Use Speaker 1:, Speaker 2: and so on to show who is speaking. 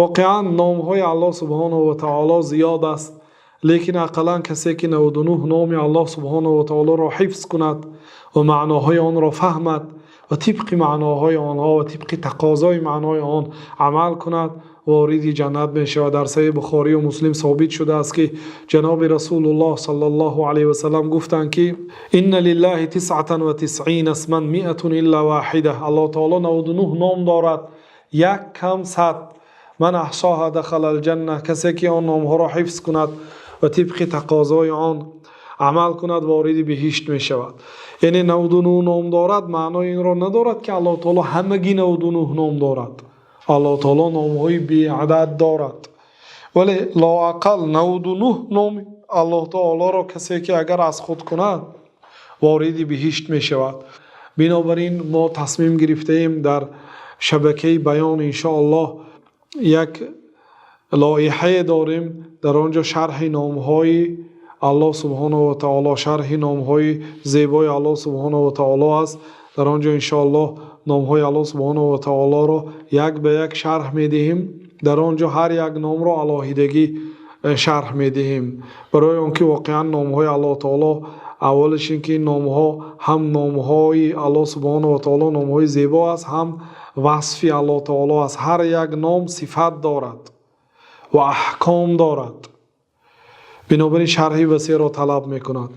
Speaker 1: Воқеан, номҳои Аллоҳ субҳонаҳу ва таоло зиёд аст, лекин ақаллан касе ки 99 номи Аллоҳ субҳонаҳу ва таолоро ҳифз кунад ва маъноҳои онро фаҳмад ва тибқи маъноҳои онҳо ва тибқи тақозои маънои он амал кунад, вориди ҷаннат мешавад. Дар Саҳеҳи Бухорӣ ва Муслим собит шудааст, ки ҷаноби Расулуллоҳ саллаллоҳу алайҳи васаллам гуфтанд, ки إن لله 99 اسما، 100 إلا واحدة. Аллоҳ таоло 99 ном дорад, як кам 100. من أحصاها دخل الجنة. Касе ки он номҳоро ҳифз кунад ва тибқи тақозои он амал кунад, вориди биҳишт мешавад. Яъне 99 ном дорад, маънои инро надорад, ки Аллоҳ таоло ҳамагӣ 99 ном дорад. Аллоҳ таоло номҳои беадад дорад, вале лоақал 99 номи Аллоҳ таолоро касе ки агар аз худ кунад, вориди биҳишт мешавад. Бинобар ин мо тасмим гирифтаем, дар шабакаи Баён, иншоаллоҳ, як лоиҳае дорем. Дар он ҷо шарҳи номҳои Аллоҳ субҳонаҳу ва таоло, шарҳи номҳои зебои Аллоҳ субҳонаҳу ва таоло аст. Дар он ҷо, иншоаллоҳ, номҳои Аллоҳ субҳонаҳу ва таолоро як ба як шарҳ медиҳем. Дар он ҷо ҳар як номро алоҳидагӣ шарҳ медиҳем, барои он ки воқеан номҳои Аллоҳ таоло, аввалаш ин ки номҳо ҳам номҳои Аллоҳ субҳонаҳу ва таоло номҳои зебо аст, ҳам васфи Аллоҳ таоло аст. Ҳар як ном сифат дорад ва аҳком дорад, бинобар ин шарҳи васеъро талаб мекунад.